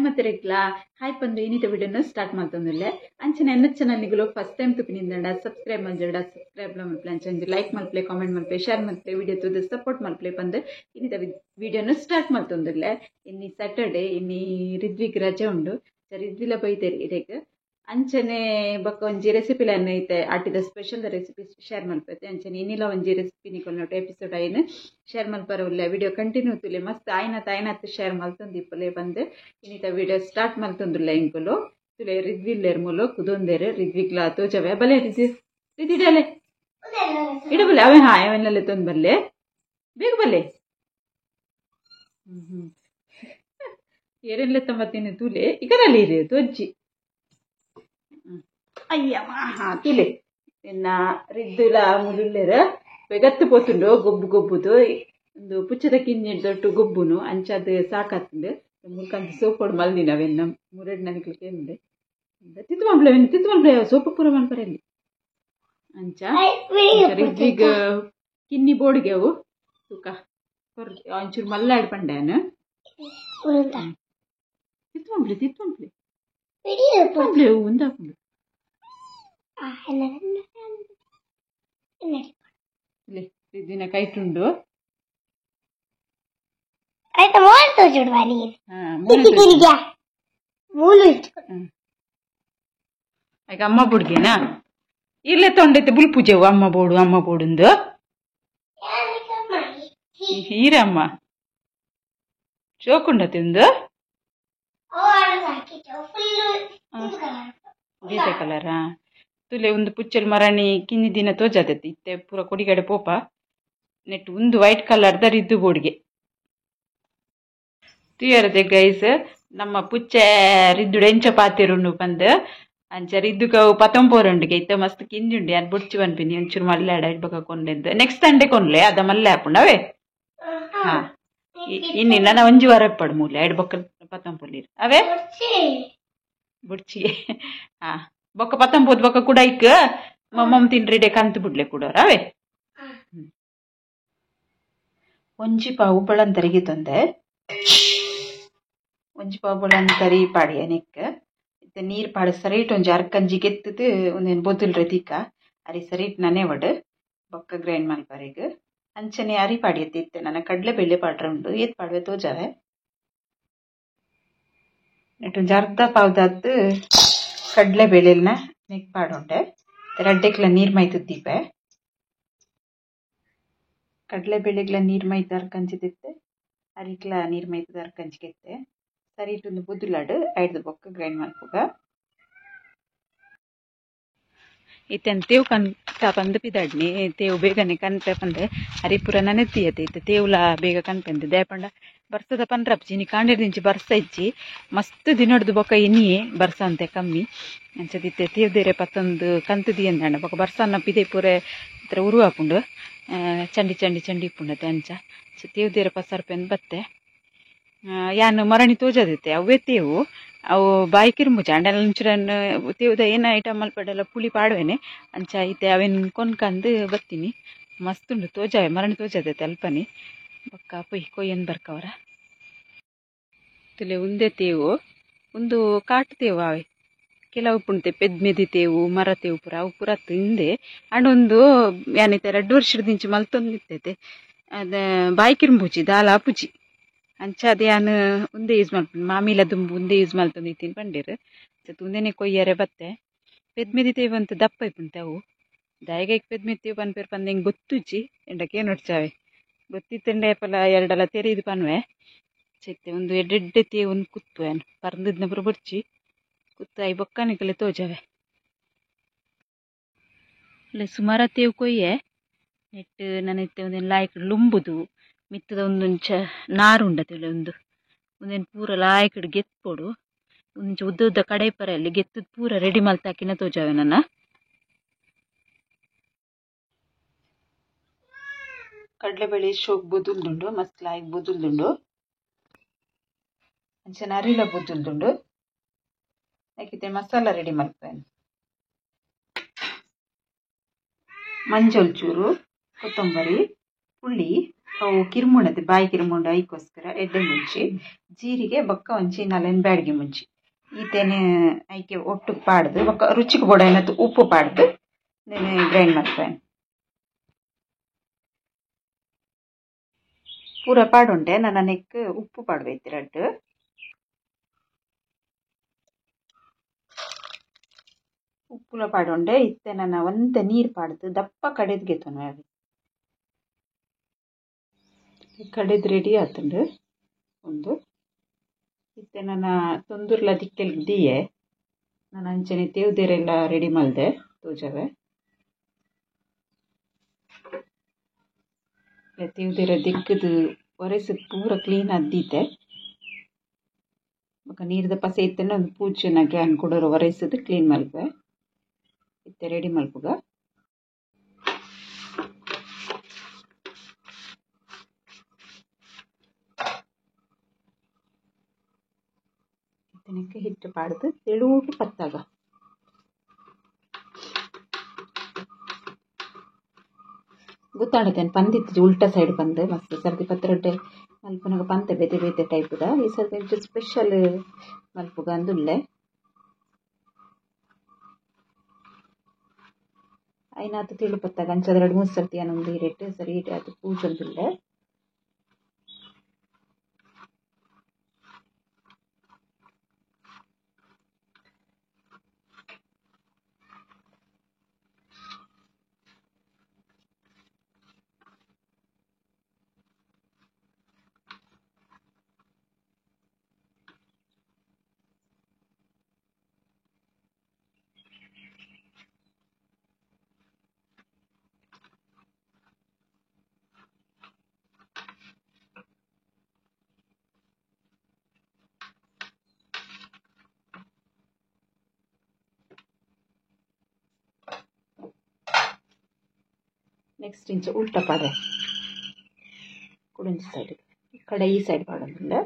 ಮತ್ತರೆಗ್ಲಾ hi ಪಂದು ಇನ್ನಿತ ವಿಡಿಯೋನ start ಮಾಡ್ತಂದಿಲ್ಲ. ಅಂಚನೆ ಎನ್ನ ಚಾನಲ್ ನಿಗುಲು ಫಸ್ಟ್ ಟೈಮ್ ತುಪಿನಿಂದಂಡ ಸಬ್ಸ್ಕ್ರೈಬ್ ಮಂಜಡ ಸಬ್ಸ್ಕ್ರೈಬ್ ಮಲ್ಪ್ಲೆ, ಅಂಚನೆ ಲೈಕ್ ಮಲ್ಪ್ಲೆ, ಕಾಮೆಂಟ್ ಮಲ್ಪ್ಲೆ, ಶೇರ್ ಮಲ್ಪ್ಲೆ, ವಿಡಿಯೋ ತುದು ಸಪೋರ್ಟ್ ಮಲ್ಪ್ಲೆ ಪಂದು ಇನ್ನಿತ ವಿಡಿಯೋನ ಸ್ಟಾರ್ಟ್ ಮಾಡ್ತಂದಿಲ್ಲ. ಇನ್ನಿ ಸ್ಯಾಟರ್ಡೆ, ಇನ್ನಿ ರಿದ್ವಿಗ್ ರಜೆ ಉಂಡು, ರಿದ್ವಿಲ ಬೈತೇರಿ ಇಡೆಗ್. ಅಂಚನೆ ಬೊಕ್ಕ ಒಂಜಿ ರೆಸಿಪಿಲನ್ನ ಐತೆ ಆಟಿದ ಸ್ಪೆಷಲ್ ರೆಸಿಪಿ ಶೇರ್ ಮಲ್ಪೈತೆ. ಅಂಚನೆ ಇನ್ನಿಲ್ಲ ಒಂಜಿ ರೆಸಿಪಿ ನಿಕೊಲ್ನೊಟ್ಟು ಎಪಿಸೋಡ್ ಐನ್ ಶೇರ್ ಮಲ್ಪರ ಉಲ್ಲೆ. ವಿಡಿಯೋ ಕಂಟಿನ್ಯೂ ತುಲೆ ಮಸ್ತ್ ಆಯ್ನತ್ ಆಯ್ನತ್ ಶೇರ್ ಮಲ್ತೊಂದು ಇಪ್ಪಲೆ ಬಂದು ಇನ್ನಿತ ವಿಡಿಯೋ ಸ್ಟಾರ್ಟ್ ಮಲ್ತೊಂದುಲ್ಲ. ಇಂಕುಲು ತುಲೆ ರಿದ್ವಿಲ್ಲೇರ್ ಮೂಲು ಕುದೊಂದೇರು ರಿದ್ವಿಗ್ಲಾ ತೋಜವೆ ಬಲೆ ರಿದ್ವಿ ರಿದ್ವಿಡಲೆ ಇಡಬಲ್ಲೆ ಅವೇ ಹಾ ಅವನ್ನೆಲ್ಲ ತೊಂದು ಬಲ್ಲೆ ಬೇಗ ಬಲ್ಲೆ ಏರೆಲ್ಲ ತಮ್ಮತ್ತೀನಿ ತೂಲೆ ಇಕರಲ್ಲಿ ಇರಿ ತೋಜ್ಜಿ ಅಯ್ಯಮ್ಮ ಹಾ ತುಲೆ ನಿನ್ನ ರಿದ್ದುಲ ಮುದುಲ್ಲೇರ ಬೆಗತ್ತು ಪೋತುಂಡು ಗೊಬ್ಬು ಗೊಬ್ಬುದು ಒಂದು ಪುಚ್ಚದ ಕಿಂಜಿ ದೊಡ್ಡ ಗೊಬ್ಬುನು ಅಂಚಾದ ಸಾಕಾತುಂಡು ಮುಲ್ಕಂತ ಸೋಪೋಡು ಮಲ್ದಿನ ಅವೆನ್ನ ಮುರೆಡ್ ನನಗೆ ಉಂಡೆ ತಿತ್ತು ಮಲ್ಪ್ಲೆ ತಿತ್ತು ಮಲ್ಪ್ಲೆ ಸೋಪು ಪೂರ ಮಲ್ಪರಲ್ಲಿ ಅಂಚ ರಿದ್ವಿಗ್ ಕಿನ್ನಿ ಬೋಡಿಗೆ ಅವು ತೂಕ ಒಂಚೂರು ಮಲ್ಲಾಡ್ ಪಂಡ್ಯಾನ ತಿತ್ತು ಮಲ್ಪ್ಲೆ ತಿತ್ತು ಮಲ್ಪ್ಲೆ ಮಲ್ಪ್ಲೆ ಉಂದಾಪುಂಡು ದಿನ ಕೈಟುಂಡು ಈಗ ಅಮ್ಮ ಬುಡ್ಗೆನಾ ಇಲ್ಲೇ ತೊಂಡೈತೆ ಬುಲ್ಪೂಜೆವು ಅಮ್ಮ ಬೋಡು ಅಮ್ಮ ಬೋಡುಂದು ಹೀರಮ್ಮ ಚೋಕುಂಡ ತಿಂದು ಬೇತೆ ಕಲರಾ ತುಲೆ ಒಂದು ಪುಚ್ಚಲ್ ಮರಣಿ ಕಿನ್ನಿ ದಿನ ತೋಜಾದೈತಿ ಇತ್ತೆ ಪೂರ ಕೊಡಿಗಡೆ ಪೋಪ ನೆಟ್ ಒಂದು ವೈಟ್ ಕಲರ್ದ ರಿದ್ದು ಬೋರ್ಡ್ಗೆ ತುಯರದೆ ಗೈಸ್. ನಮ್ಮ ಪುಚ್ಚೆ ರಿದ್ದುಡು ಎಂಚ ಪಾತಿರುಂಡು ಪಂದ್ ಅಂಚ ರಿದ್ದುಕ ಪತೊಂಪೋರುಂಡುಗೆ ಇತ್ತೆ ಮಸ್ತ್ ಕಿಂಜಿ ಉಂಡು ಯಾನ್ ಬುಡ್ಚಿ ಪನ್ಪಿನಿ ಒಂಚೂರು ಮಲ್ಲೆ ಆಡ ಇಡ್ಬಕ ಕೊಂಡೆಂದು ನೆಕ್ಸ್ಟ್ ಸಂಡೆ ಕೊನ್ಲೆ ಅದ ಮಲ್ಲೆ ಆಪುಂಡವೇ ಹಾ ಇನ್ನು ನನ್ನ ಒಂಜಿ ವಾರ ಇಪ್ಪಡು ಮೂಲೆ ಎಡ್ಬೊಕ್ಕ ಪತೊಂಪೊಲಿರು ಅವೇ ಬುಡ್ಚಿ ಹಾ ಬೊಕ್ಕ ಪತ್ತೊಂಬೋದು ಬೊಕ್ಕ ಕೂಡ ಇಕ್ ಮಮ್ಮಮ್ಮ ತಿನ್ರಿಡೆ ಕಂತು ಬಿಡ್ಲೆ ಕೂಡೋರ ಅವೇ. ಒಂಜಿ ಪಾವು ಬಳಂತರಿಗೆ ತಂದೆ ಒಂಜಿ ಪಾವು ಬಳಂತರಿ ಪಾಡಿಯ ನೆಕ್ ಇತ್ತೆ ನೀರು ಪಾಡು ಸರಿಟ್ ಒಂಜಿ ಅರ್ಕಂಜಿ ಗೆತ್ತದು ಒಂದೇನು ಬೊದುಲ್ರೆ ತಿಕ್ಕ ಅರಿ ಸರಿಟ್ ನನೆ ವಡು ಬೊಕ್ಕ ಗ್ರೈಂಡ್ ಮಲ್ಪರೆಗ್ ಅಂಚನೆ ಅರಿ ಪಾಡಿಯತ್ತೆ ಇತ್ತೆ ನನ್ನ ಕಡಲೆ ಬೇಳೆ ಪಾಡ್ರೆ ಉಂಡು ಏತ್ ಪಾಡುವೆ ತೋಜಾವೆ ನೆಟ್ ಒಂಜಿ ಅರ್ಧ ಪಾವ್ದಾದ್ದು ಕಡಲೆ ಬೇಳೆಲ್ನ ನೆಕ್ ಪಾಡುಂಡೆ ರಡ್ಡೆಕ್ಲ ನೀರು ಮೈತುದ್ದೀಪೆ ಕಡಲೆ ಬೇಳೆಗ್ಲ ನೀರು ಮೈತ ಅರ್ಕಂಚಿದಿತ್ತೆ ಅರಿಕ್ಲ ನೀರು ಮೈತದ ಅರ್ಕಂಚಿಗೆತ್ತೆ ಸರಿ ಇಟ್ಟೊಂದು ಬುದುಲಾಡು ಐಡ್ದು ಬೊಕ್ಕ ಗ್ರೈಂಡ್ ಮಲ್ಪುಗ ಇತ್ತೆನ್ ತೇವು ಕನ್ತ ಪಂದು ಪಿದಾಡ್ನಿ ತೇವು ಬೇಗನೆ ಕನ್ಪೆ ಪಂದೆ ಅರಿಪುರ ನನೆತ್ತೀಯತೆ ಇತ್ತೆ ತೇವುಲ ಬೇಗ ಕನ್ಪೆಂದು ದೇಪಂಡ ಬರ್ಸದ ಪನ್ರಪ್ಚಿ ಇನಿ ಕಾಂಡೆದಿಂಚಿ ಬರ್ಸ ಇಜ್ಜಿ ಮಸ್ತ್ ದಿನೊಡ್ದು ಬೊಕ್ಕ ಇನಿಯೇ ಬರ್ಸ ಅಂತೆ ಕಮ್ಮಿ ಅಂಚದಿತ್ತೆ ತೇವ್ದೇರೆ ಪತ್ತೊಂದು ಕಂತು ದಿಯಂದಾಂಡ ಬೊಕ್ಕ ಬರ್ಸನ್ನ ಪಿದೆ ಪೂರೆ ಇತ್ರ ಉರು ಆಪುಂಡು ಚಂಡಿ ಚಂಡಿ ಚಂಡಿ ಇಪ್ಪುಂಡತೆ ಅಂಚ ತೇವ್ದೇರೆ ಪಸರ್ಪೆಂದು ಬತ್ತೆ ಯಾನ್ ಮರಣಿ ತೋಜದಿತ್ತೆ ಅವೇ ತೇವು ಅವು ಬಾಯಿ ಕಿರ್ಮುಜ ಅಂಡಲ ಒಂಚೂರನ್ ತೇವುದ ಏನ ಐಟಮ್ ಮಲ್ಪಡೆಲ್ಲ ಪುಳಿ ಪಾಡುವೆನೆ ಅಂಚ ಐತೆ ಅವೇನು ಕೊನ್ಕಂದು ಬತ್ತೀನಿ ಮಸ್ತುಂಡು ತೋಜಾವೆ ಮರಣಿ ತೋಜದೈತೆ ಅಲ್ಪನಿ ಬೊಕ್ಕ ಪೊಯ್ ಕೊಯ್ಯನ್ ಬರ್ಕವರ ತುಲೆ ಉಂದೆ ತೇವು ಒಂದು ಕಾಟು ತೇವು ಅವೆ ಕೆಲವು ಪುಂಟೆ ಪೆದ್ಮೆದಿ ತೇವು ಮರ ತೇವು ಪೂರ ಅವು ಪೂರ ತಿಂದೆ ಅಂಡ್ ಒಂದು ಯಾನೈತೆ ರಡ್ಡು ವರ್ಷದಿಂಚಿ ಮಲ್ತೊಂದಿತ್ತೈತೆ ಅದ ಬಾಯಿ ಕಿರ್ಂಬುಜಿ ದಾಲ ಆಪುಜಿ ಅಂಚ ಅದೇ ಯಾನ್ ಉಂದೆ ಯೂಸ್ ಮಲ್ಪುಂಡು ಮಾಮಿಲ ದುಂಬು ಉಂದೆ ಯೂಸ್ ಮಲ್ತೊಂದಿತ್ತೀನಿ ಪಂಡೇರು ಉಂದೆನೆ ಕೊಯ್ಯರೆ ಬತ್ತೆ ಪೆದ್ಮೆದಿ ತೇವು ಅಂತ ದಪ್ಪ ಇಪ್ಪುಂಟೆ ಅವು ದಾಯಗೈಕ್ ಪೆದ್ಮೆದಿ ತೇವು ಪನ್ಪೇರು ಪಂದೆ ಹಿಂಗೆ ಗೊತ್ತುಜ್ಜಿ ಎಂಡಕ್ಕೆ ನೋಡ್ಚಾವೆ ಗೊತ್ತಿತ್ತಂಡೆ ಪಲ ಎರಡಲ್ಲ ತೆರೆದು ಪನ್ವೆ ಚೈತೆ ಒಂದು ಎಡ್ಡೆಡ್ಡೆ ತೇವು ಕುತ್ತು ಏನು ಪರ್ಂದಿದ್ನ ಪೂರ ಬುಡ್ಚಿ ಕುತ್ತು I ಬೊಕ್ಕನಿಕಲೆ ತೋಜಾವೆ ಅಲ್ಲ ಸುಮಾರ ತೇವು ಕೊಯ್ಯೆ ನೆಟ್ ನನ್ನೈತೆ ಒಂದೇನು ಲಾಯ್ಕ್ ಲುಂಬುದು ಮಿತ್ತದ ಒಂದೊಂಚ ನಾರು ಉಂಡತೆ ಒಂದು ಒಂದೇನು ಪೂರ ಲಾಯ್ಕಡ್ ಗೆತ್ಪೊಡು ಒಂಚ ಉದ್ದ ಉದ್ದ ಕಡೆ ಪರಲ್ಲಿ ಗೆತ್ತದ ಪೂರ ರೆಡಿ ಮಲ್ತಾಕಿನ ತೋಜಾವೆ ನನ್ನ. ಕಡಲೆಬೇಳೆ ಶೋಕ್ ಬೊದುಲ್ದುಂಡು ಮಸ್ತ್ ಲಾಯ್ಕ್ ಬೊದುಲ್ದುಂಡು ಅಂಚನೆ ಅರಿಲ ಬೊದುಲ್ದುಂಡು ಯಾಕಿತ್ತೆ ಮಸಾಲ ರೆಡಿ ಮಲ್ಪೇನು ಮಂಜಲ್ ಚೂರು ಕೊತ್ತಂಬರಿ ಪುಳ್ಳಿ ಅವು ಕಿರ್ಮುಂಡತೆ ಬಾಯಿ ಕಿರ್ಮುಂಡ ಐಕೋಸ್ಕರ ಎಡ್ಡೆ ಮುಂಚಿ ಜೀರಿಗೆ ಬೊಕ್ಕ ಒಂಜಿ ನಲೆನ್ ಬ್ಯಾಡ್ಗೆ ಮುಂಚಿ ಈತೇನೆ ಐಕೆ ಒಟ್ಟು ಪಾಡ್ದು ಬೊಕ್ಕ ರುಚಿಗೆ ಬೋಡಾಯಿನತ್ತು ಉಪ್ಪು ಪಾಡ್ದು ನೆನೆ ಗ್ರೈಂಡ್ ಮಲ್ಪೆ ಪೂರ ಪಾಡುಂಟೆ ನನ್ನ ನೆಕ್ ಉಪ್ಪು ಪಾಡ್ಬೇಕು ರಡ್ಡು ಉಪ್ಪುಲ ಪಾಡುಂಡೆ ಇತ್ತೆ ನನ್ನ ಒಂತೆ ನೀರು ಪಾಡ್ದು ದಪ್ಪ ಕಡೆದ್ಗೆ ತೊನು ಕಡೆದು ರೆಡಿ ಆತುಂಡು ಒಂದು ಇತ್ತೆ ನನ್ನ ತೊಂದುರ್ಲ ದಿಕ್ಕೆಲ್ ದಿಯೆ ನಾನು ಅಂಚನೆ ತೇವ್ದೇರೆಲ್ಲ ರೆಡಿ ಮಲ್ದೆ ತೋಜವೆ ತೇವ್ದೇರ ದಿಕ್ಕದು ಒರೆಸು ಪೂರ ಕ್ಲೀನ್ ಅದ್ದೀತೆ ಬೊಕ ನೀರ್ದ ಪಸೆ ಇತ್ತನೆ ಒಂದು ಪೂಜೆನ ಗ್ಯಾನ್ ಕೊಡೋರು ಒರೆಸದು ಕ್ಲೀನ್ ಮಲ್ಪೆ ಇತ್ತೆ ರೆಡಿ ಮಲ್ಪುಗ ಇತ್ತನಕ್ಕೆ ಹಿಟ್ಟು ಪಾಡ್ದು ತೆಳುವು ಪತ್ತಾಗ ಗೊತ್ತಾಡುತ್ತೇನೆ ಪಂದಿತ್ತು ಉಲ್ಟಾ ಸೈಡ್ ಬಂದು ಮಸ್ತ್ ಸರ್ದಿ ಪತ್ರೊಡ್ಡೆ ಮಲ್ಪುನಗ ಪಂತೆ ಬೇತೆ ಬೇತೆ ಟೈಪುದ ಈ ಸರ್ತಿ ಒಂಚೂರು ಸ್ಪೆಷಲ್ ಮಲ್ಪುಗ ಅಂದುಲ್ಲೆ ಐನಾತು ತೆಳು ಪತ್ತಾಗ ಅಂಚದ ಎರಡು ಮೂರು ಸರ್ತಿ ಏನೊಂದು ಹಿರೇಟ್ ಸರಿ ಇಟ್ಟು ಅದು ಪೂಜೊಂದುಲ್ಲೆ ನೆಕ್ಸ್ಟ್ ಇಂಚ ಉಲ್ಟಾ ಪಾಡೆ ಕುಡೊಂಜಿ ಸೈಡ್ ಈ ಕಡೆ ಈ ಸೈಡ್ ಪಾಡೊಂದುಂಡು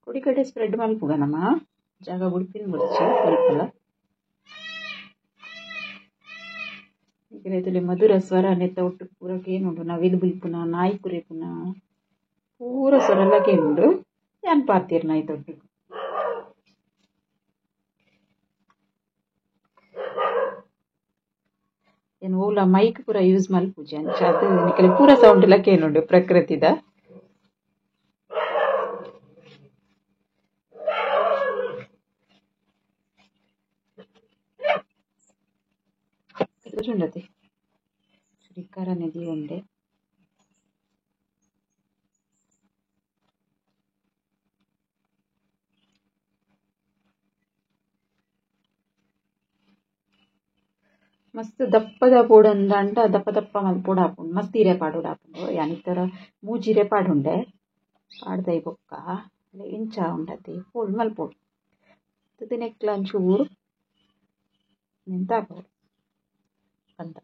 ಕುಡಿ ಕಡೆ ಸ್ಪ್ರೆಡ್ ಮಲ್ಪುಗ ನಮ್ಮ ಜಾಗ ಬುಡ್ಪಿನ ಬುಡ್ಚಿ ಸ್ವಲ್ಪಲ ಈಗ ಮಧುರ ಸ್ವರ ನೆತ್ತ ಒಟ್ಟು ಪೂರ ಕೇನುಂಡು ನವಿಲು ಬುಲ್ಪುನ ನಾಯಿ ಕುರಿಪುನ ಪೂರ ಸ್ವರೆಲ್ಲ ಕೇನುಂಡು ಯಾನ್ ಪಾತೀರ್ ನಾಯಿ ತೊಟ್ಟು ಏನು ಓಲ ಮೈಕ್ ಪೂರ ಯೂಸ್ ಮಲ್ಪುಜಿ ಅಂಚ ಅದು ನಿಕಲೆ ಪೂರ ಸೌಂಡ್ ಎಲ್ಲ ಕೇನುಂಡು ಪ್ರಕೃತಿದ ಉಂಡತೆ ಶ್ರೀಕಾರ ನದಿ ಉಂಡೆ ಮಸ್ತ್ ದಪ್ಪದ ಪೋಡಂದಂಡ ದಪ್ಪ ದಪ್ಪ ಮಲ್ಪೊಡು ಆಪುಂಡು ಮಸ್ತ್ ಇರೆ ಪಾಡೊಡು ಆಪುಂಡು ಯಾನಿತ್ತರ ಮೂಜಿರೆ ಪಾಡುಂಡೆ ಪಾಡ್ದೈ ಬೊಕ್ಕ ಇಂಚ ಉಂಡತೆ ಫೋಲ್ಡ್ ಮಲ್ಪೊಡು ನೆಕ್ಲ ಒಂಚೂರು ನೆಂತಾಪೊಡು ಪಂದ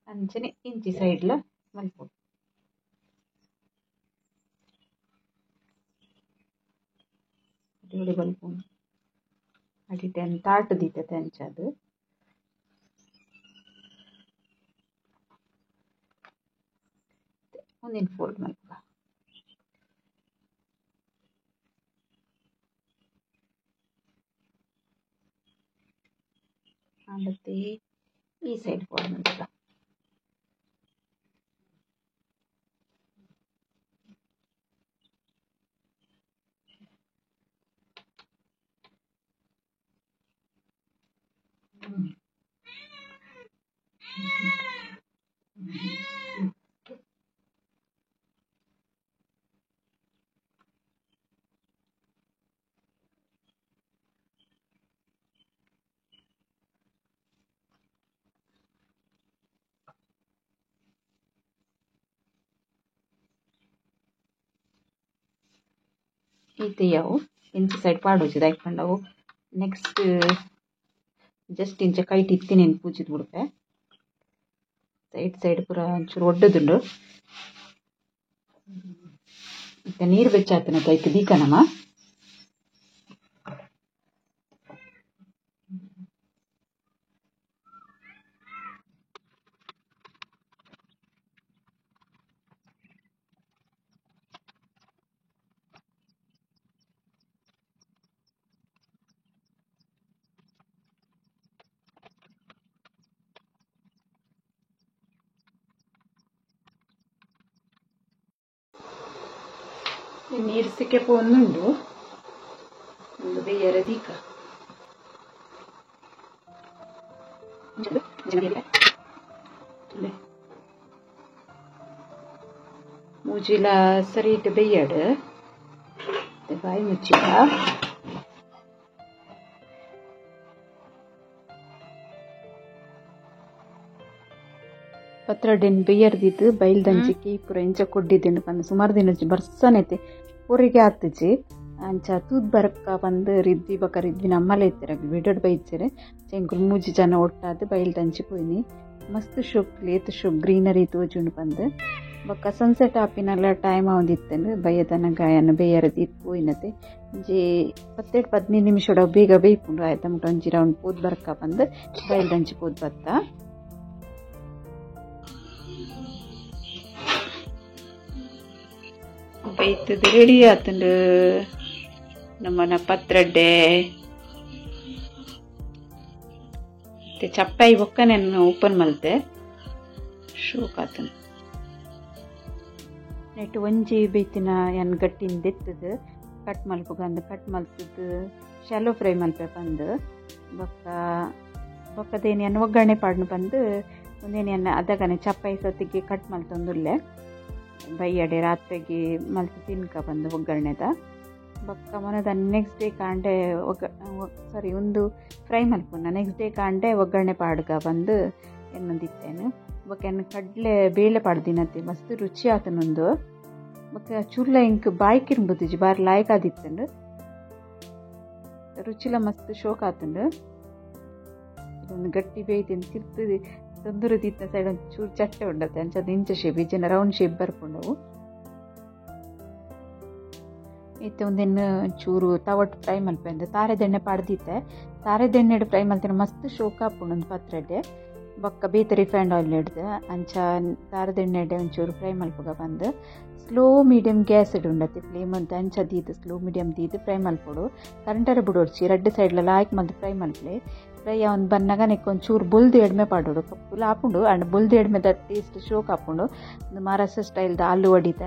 ಅಂಚನೆ ಇಂಚಿ ಸೈಡ್ಲ ಮಲ್ಪೊಡು ಬಲ್ಪುಂಡು ಅಡಿಟೆನ್ ತಾಟ್ ದೀತತೆ ಅಂಚದು ಒಂದಿನ ಫೋಲ್ಡ್ ಮಲ್ಪುಗ ಆಂಡತೆ ಈ ಸೈಡ್ ಫೋಲ್ಡ್ ಮಲ್ಪುಗ ಈತೆ ಯಾವು ಇಂಚ ಸೈಡ್ ಪಾಡೋಜಿ ದಾಯ್ಪಂಡವು ನೆಕ್ಸ್ಟ್ ಜಸ್ಟ್ ಇಂಚ ಕೈಟ್ ಇತ್ತಿನೇನು ಪೂಜಿದ್ ಬುಡ್ಪೆ ಸೈಡ್ ಸೈಡ್ ಪೂರ ಒಂಚೂರು ಒಡ್ಡದುಂಡು ಇತ್ತೆ ನೀರು ಬೆಚ್ಚಾತನ ಕೈಕ್ ದೀಕನಮ್ಮ. ನೀರು ಸಿಕ್ಕೆ ಪೋಂದುಂಡು ಒಂದು ಬೇಯರ ದೀಕ ಮೂಜಿಲ ಸರಿ ಇಟ್ಟು ಬೇಯಡು ಬಾಯಿ ಮುಚ್ಚಿದ ಪತ್ರೊಡೆನ್ ಬೇಯರ್ದಿದ್ದು ಬೈಲ್ದಂಚಿಗೆ ಪೂರ ಇಂಚ ಕೊಡ್ಡಿದ್ದಿಂಡು ಪಂದು ಸುಮಾರು ದಿನ ಬರ್ಸನೈತೆ ಪೂರಿಗೆ ಆತುಜಿ ಅಂಚ ತೂದ್ ಬರಕ್ಕ ಬಂದು ರಿದ್ವಿ ಬಕ್ಕ ರಿದ್ವಿ ನಮ್ಮಲ್ಲೇ ಇತ್ತರ ಬಿಡೋಡ್ ಬೈಚರೆ ಚೆಂಕುಲು ಮೂಜಿ ಜನ ಒಟ್ಟಾದ್ ಬೈಲ್ದಂಚಿ ಪೋಯಿನಿ ಮಸ್ತ್ ಶೋಕ್ ಲೇತ್ ಶೋಕ್ ಗ್ರೀನರಿ ತೋಜುಂಡು ಪಂದು ಬೊಕ್ಕ ಸನ್ಸೆಟ್ ಆಪಿನಲ್ಲ ಟೈಮ್ ಆವೊಂದಿತ್ತಂಡು ಬಯ್ಯದನ ಗಾಯನ ಬೇಯರದಿತ್ತು ಪೋಯಿನತೆ ಒಂಜಿ 10 15 ನಿಮಿಷ ಬೇಗ ಬೇಯ್ಪುಂಡು ಆಯ್ತ ಮುಟ್ಟ ಒಂಜಿ ರೌಂಡ್ ಪೋದ್ ಬರಕ್ಕ ಬಂದು ಬೈಲ್ದಂಚಿ ಪೋದ್ ಬತ್ತ. ಬೇಯ್ತದ ರೆಡಿ ಆತಂಡು ನಮ್ಮನ ಪತ್ರೊಡೆ ಮತ್ತೆ ಚಪ್ಪಾಯಿ ಬೊಕ್ಕ ನಾನು ಓಪನ್ ಮಲ್ತೆ ಶೋಕ್ ಆತಂಡು. ನೆಟ್ ಒಂಜಿ ಬೇಯ್ತಿನ ಏನ್ ಗಟ್ಟಿಂದ ಎತ್ತದ ಕಟ್ ಮಲ್ಪುಗಂದು ಕಟ್ ಮಲ್ತದ್ದು ಶಾಲೋ ಫ್ರೈ ಮಲ್ಪೆ ಬಂದು ಬೊಕ್ಕ ಬೊಕ್ಕದೇನು ಏನು ಒಗ್ಗರಣೆ ಪಾಡ್ನು ಬಂದು ಒಂದೇನು ಅದಗನೆ ಚಪ್ಪಾಯಿ ಸತ್ತಿಗೆ ಕಟ್ ಮಲ್ತೊಂದುಲ್ಲೆ ಬೈಯಡೆ ರಾತ್ರಿಗೆ ಮಲ್ತು ತಿನ್ಕ ಬಂದು ಒಗ್ಗರಣೆದ ಬೊಕ್ಕ ಮೊನದ ನೆಕ್ಸ್ಟ್ ಡೇ ಕಾಂಡೆ ಸಾರಿ ಒಂದು ಫ್ರೈ ಮಲ್ಪುನ ನೆಕ್ಸ್ಟ್ ಡೇ ಕಾಂಡೆ ಒಗ್ಗರಣೆ ಪಾಡ್ಗ ಬಂದು ಎನ್ನೊಂದಿತ್ತೇನು. ಬೊಕ್ಕ ಎನ್ನ ಕಡಲೆ ಬೇಳೆ ಪಾಡ್ದಿನತೆ ಮಸ್ತ್ ರುಚಿ ಆತನೊಂದು ಬೊಕ್ಕ ಚುರ್ಲ ಇಂಕ್ ಬಾಯಿ ಕಿರ್ಬುದಿಜಿ ಬಾರಿ ಲಾಯ್ಕ್ ಆದಿತ್ತಂಡು ರುಚಿಲ ಮಸ್ತ್ ಶೋಕ್ ಆತಂಡು. ಒಂದು ಗಟ್ಟಿ ಬೇಯ್ತೀನಿ ತಿರ್ತು ತೊಂದರೆ ದಿತ್ತ ಸೈಡ್ ಒಂದು ಚೂರು ಚಟ್ಟೆ ಉಂಡತ್ತೆ ಅಂಚ ಇಂಚ ಶೇಪ್ ಇಜ್ಜಿನ ರೌಂಡ್ ಶೇಪ್ ಬರ್ಪುಂಡವು. ಇತ್ತೆ ಒಂದೇನು ಚೂರು ತವಟ್ ಫ್ರೈ ಮಲ್ಪೆಂದು ತಾರೆದೆಣ್ಣೆ ಪಾಡ್ದಿತ್ತೆ ತಾರೆದೆಣ್ಣೆ ಫ್ರೈ ಮಲ್ತಿನ ಮಸ್ತ್ ಶೋಕ್ ಆಪುಂಡು ಒಂದು ಪತ್ರೊಡೆ ಬೊಕ್ಕ ಬೇತೆ ರಿಫೈಂಡ್ ಆಯಿಲ್ ಹಿಡ್ದು ಅಂಚ ತಾರದೆಣ್ಣೆ ಒಂಚೂರು ಫ್ರೈ ಮಲ್ಪುಗ ಬಂದು slow medium gas ಇಡುಂಡತಿ flame ಅಂತ ಅಂಚ ದೀದು ಸ್ಲೋ ಮೀಡಿಯಮ್ ದೀದು ಫ್ರೈ ಮಲ್ಪೊಡು ಕರೆಂಟರೆ ಬಿಡೋಡ್ಚಿ ರಡ್ಡು ಸೈಡ್ಲೆಲ್ಲ ಹಾಕಿ ಮಲ್ತು ಫ್ರೈ ಮಲ್ಪಲೆ ಫ್ರೈ ಅವ್ನು ಬನ್ನಾಗ ನೆಕ್ ಒಂಚೂರು ಬುಲ್ದು ಎಡ್ಮೆ ಪಾಡೋಡು ಕಪ್ಪುಲ ಆಪುಂಡು ಆ್ಯಂಡ್ ಬುಲ್ದು ಎಡ್ಮೆದ ಟೇಸ್ಟ್ ಶೋಕ್ ಆಪುಂಡು ಒಂದು ಮಹಾರಾಷ್ಟ್ರ ಸ್ಟೈಲ್ದ ಆಲೂ ವಡಿತ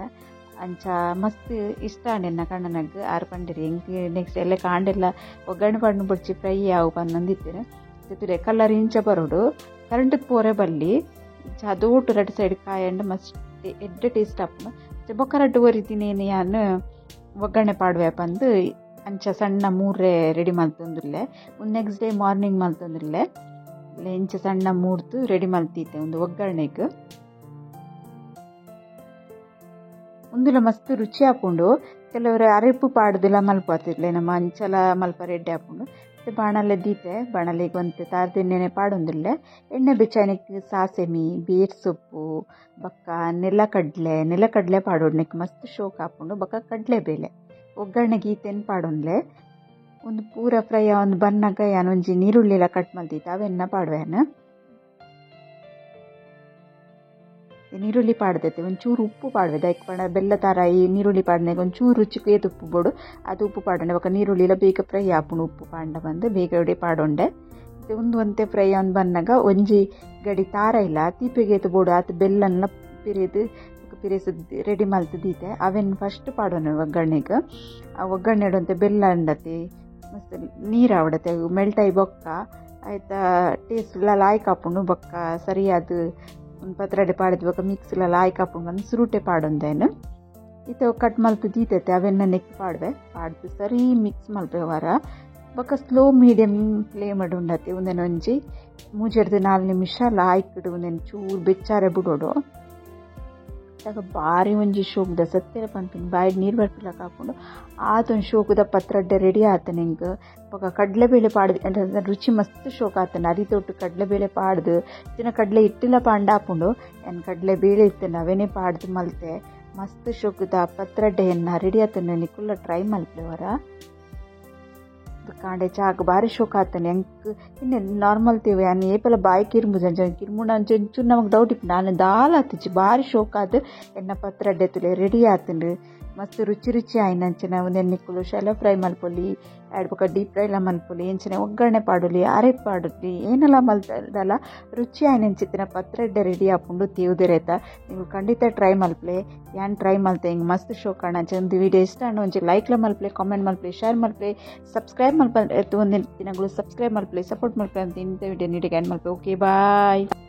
ಅಂಚ ಮಸ್ತ್ ಇಷ್ಟ ಆಂಡ್ ಕಣ್ಣನಾಗ ಆರು ಪಂಡಿರಿ ಎಂಕ್ ನೆಕ್ಸ್ಟ್ ಎಲ್ಲ ಕಾಂಡೆಲ್ಲ ಒಗ್ಗರಣೆ ಪಾಡ್ನು ಬುಡ್ಚಿ ಫ್ರೈ ಯಾವು ಬಂದಂದಿತ್ತೀರ ಜೊತೆ ಕಲರ್ ಇಂಚ ಬರೋಡು ಕರೆಂಟ್ ಪೋರೆ ಬಲ್ಲಿ ಅದೋಟು ರಡ್ಡು ಸೈಡ್ ಕಾಯಂಡು ಮಸ್ತ್ ಎಡ್ಡೆ ಟೇಸ್ಟ್ ಆಪುಂಡು. ಬೊಕ್ಕ ರಡ್ಡು ಒರಿದಿನೇನು ಯಾನ್ ಒಗ್ಗರಣೆ ಪಾಡುವೆ ಪಂದು ಅಂಚ ಸಣ್ಣ ಮೂರೆ ರೆಡಿ ಮಲ್ತೊಂದುಲ್ಲೆ ಒಂದು next day morning ಮಲ್ತೊಂದುಲ್ಲೆ ಇಂಚ ಸಣ್ಣ ಮೂರ್ತು ರೆಡಿ ಮಲ್ತಿತ್ತೆ ಒಂದು ಒಗ್ಗರಣೆಗೆ ಒಂದುಲ ಮಸ್ತ್ ರುಚಿ ಆಪುಂಡು. ಕೆಲವರು ಅರೆಪು ಪಾಡ್ದಿಲ್ಲ ಮಲ್ಪತ್ತಿರ್ಲೆ ನಮ್ಮ ಅಂಚಲ ಮಲ್ಪ ರೆಡ್ಡಿ ಆಪುಂಡು. ಮತ್ತು ಬಾಣಲೆ ದೀತೆ ಬಾಣಲೆಗೆ ಒಂತೆ ತಾರದೆಣ್ಣೆನೆ ಪಾಡೊಂದುಲ್ಲೆ ಎಣ್ಣೆ ಬೆಚ್ಚಾಯನಕ್ಕೆ ಸಾಸೆಮಿ ಬೇರ್ ಸೊಪ್ಪು ಬೊಕ್ಕ ನೆಲಕಡಲೆ ಪಾಡೋಡ್ನೆಕ್ ಮಸ್ತ್ ಶೋಕ್ ಆಪುಂಡು. ಬೊಕ್ಕ ಕಡಲೆಬೇಳೆ ಒಗ್ಗರಣೆ ಗೀತೆನ್ ಪಾಡೊಂದ್ಲೆ ಒಂದು ಪೂರ ಫ್ರೈ ಒಂದು ಬನ್ನಾಗ ಯಾನ್ ಒಂಜಿ ನೀರುಳ್ಳಿಲ ಕಟ್ ಮಲ್ದಿತ್ತ ಅವೆನ್ನ ಪಾಡುವೆನ್ ನೀರುಳ್ಳಿ ಪಾಡ್ದೈತೆ ಒಂಚೂರು ಉಪ್ಪು ಪಾಡುವೆ ದೈಕ್ ಪಂಡ ಬೆಲ್ಲ ತಾರಾಯಿ ನೀರುಳ್ಳಿ ಪಾಡ್ನೆಗ್ ಒಂಚೂರು ರುಚಿಗೆ ಏತ್ ಉಪ್ಪು ಬೋಡು ಅದು ಉಪ್ಪು ಪಾಡೊಂಡೆ. ಬೊಕ್ಕ ನೀರುಳ್ಳಿಲ ಬೇಗ ಫ್ರೈ ಆಪುಂಡು ಉಪ್ಪು ಪಾಂಡ ಬಂದು ಬೇಗ ಉಡೆ ಪಾಡೊಂಡೆ ಒಂದು ಒಂತೆ ಫ್ರೈ ಆನ್ ಬನ್ನಾಗ ಒಂಜಿ ಗಡಿ ತಾರ ಇಲ್ಲ ತೀಪೆಗೆ ಏತ್ ಬೋಡು ಆತು ಬೆಲ್ಲನ್ನ ಪಿರಿದು ಪಿರೇಸ್ ರೆಡಿ ಮಲ್ತು ದೀತೆ ಅವೆನ್ ಫಸ್ಟ್ ಪಾಡೋಣ ಒಗ್ಗರಣೆಗೆ. ಆ ಒಗ್ಗರಣೆ ಇಡುವಂತೆ ಬೆಲ್ಲ ಅಂಡತಿ ಮಸ್ತ್ ನೀರು ಆವಡತೆ ಮೆಲ್ಟಾಯಿ ಬೊಕ್ಕ ಆಯ್ತಾ ಟೇಸ್ಟ್ ಎಲ್ಲ ಲಾಯ್ಕ್ ಆಪುಂಡು. ಬೊಕ್ಕ ಸರಿಯಾದ ಒಂದು ಪತ್ರೊಡೆ ಪಾಡಿದ ಬೊಕ್ಕ ಮಿಕ್ಸ್ ಎಲ್ಲ ಲಾಯ್ಕ್ ಆಪುಂಡು ಬಂದು ಸುರುಟೆ ಪಾಡೊಂದೇನು ಇತ್ತೆ ಕಟ್ ಮಲ್ತು ದೀತೈತೆ ಅವೆನ್ನ ನೆಕ್ ಪಾಡುವೆ ಪಾಡ್ದು ಸರಿ ಮಿಕ್ಸ್ ಮಲ್ಪೆ ವಾರ ಬೊಕ್ಕ slow medium flame ಉಂಡತಿ ಒಂದೇನು ಒಂಜಿ 3 4 ನಿಮಿಷ ಲಾಯ್ಕ್ ಒಂದೇನು ಚೂರು ಬೆಚ್ಚಾರೆ ಬಿಡೋಡು ಆಗ ಬಾರಿ ಒಂಜಿ ಶೋಕ್ದ ಸತ್ಯರ ಪನ್ಪಿನ ಬಾಯಿಡ್ ನೀರು ಬರ್ಪಿಲಕ ಹಾಕೊಂಡು ಆತೊಂದು ಶೋಕದ ಪತ್ರೊಡೆ ರೆಡಿ ಆತನ ಹಿಂಗೆ. ಬೊಕ್ಕ ಕಡಲೆಬೇಳೆ ಪಾಡ್ದು ರುಚಿ ಮಸ್ತ್ ಶೋಕ್ ಆತನ ಅರಿತೊಟ್ಟು ಕಡಲೆಬೇಳೆ ಪಾಡ್ದು ದಿನ ಕಡಲೆ ಹಿಟ್ಟಿಲ್ಲ ಪಾಂಡ ಹಾಕೊಂಡು ಏನು ಕಡಲೆಬೇಳೆ ಇತ್ತನ ಅವೇನೇ ಪಾಡ್ದು ಮಲ್ತೆ ಮಸ್ತ್ ಶೋಕದ ಪತ್ರೊಡೆಯನ್ನು ರೆಡಿ ಆತನ ನಿಕುಲ್ಲ ಟ್ರೈ ಮಲ್ಪಲೆವರ ಕಾಂಡೆ ಚಾಕ್ ಬಾರಿ ಶೋಕ್ ಆತನೆ ಎಂಕ್ ಇನ್ನು ನಾರ್ಮಲ್ ತೇವೆ ಅನ್ ಏಪಲ ಬಾಯಿ ಕಿರ್ಮುಜ ಕಿರ್ಮುಂಡ ಒಂಚೂರು ನಮಗೆ ಡೌಟ್ ಇಪ್ಪು ನಾನು ದಾಲ್ ಆತಿಚ್ಚಿ ಬಾರಿ ಶೋಕ್ ಆತು ಎನ್ನ ಪತ್ರೊಡೆ ತುಲೆ ರೆಡಿ ಆತಂಡು. ಮಸ್ತ್ ರುಚಿ ರುಚಿ ಆಯಿನಂಚಿನ ಉಂದೆನ್ ನಿಕುಲು ಶೆಲೋ ಫ್ರೈ ಮಲ್ಪೊಲಿ ಆಯ್ಡ್ ಬೊಕ ಡೀಪ್ ಫ್ರೈ ಲ ಮಲ್ಪೊಲಿ ಇಂಚಿನ ಒಗ್ಗರಣೆ ಪಾಡೊಲಿ ಅರೆಪ್ ಪಾಡೊಲಿ ಏನಲ ಮಲ್ತಡಲ ರುಚಿ ಆಯಿನಂಚಿತ್ತಿನ ಪತ್ರೊಡೆ ರೆಡಿ ಆಪುಂಡು ತೇವುದಿರೇತ ನಿಕುಲು ಖಂಡಿತ ಟ್ರೈ ಮಲ್ಪಲೆ ಯಾನ್ ಟ್ರೈ ಮಲ್ತೆ ಇಂಗ್ ಮಸ್ತ್ ಶೋಕ್ ಆಂಡ್. ಅಂಚ ಉಂದು ವಿಡಿಯೋ ಇಷ್ಟ ಆಂಡ ಒಂಜಿ ಲೈಕ್ ಲ ಮಲ್ಪಲೆ ಕಾಮೆಂಟ್ ಮಲ್ಪಲೆ ಶೇರ್ ಮಲ್ಪಲೆ ಸಬ್ಸ್ಕ್ರೈಬ್ ಮಲ್ಪಲೆ ಒಂದಿನ ದಿನಗಳು ಸಬ್ಸ್ಕ್ರೈಬ್ ಮಲ್ಪಲೆ ಸಪೋರ್ಟ್ ಮಲ್ಪಲೆ ಅಂತ ಇಂಥ ವಿಡಿಯೋ ನೀಡಿ ಎಂಡ್ ಮಲ್ಪಲೆ. Okay bye.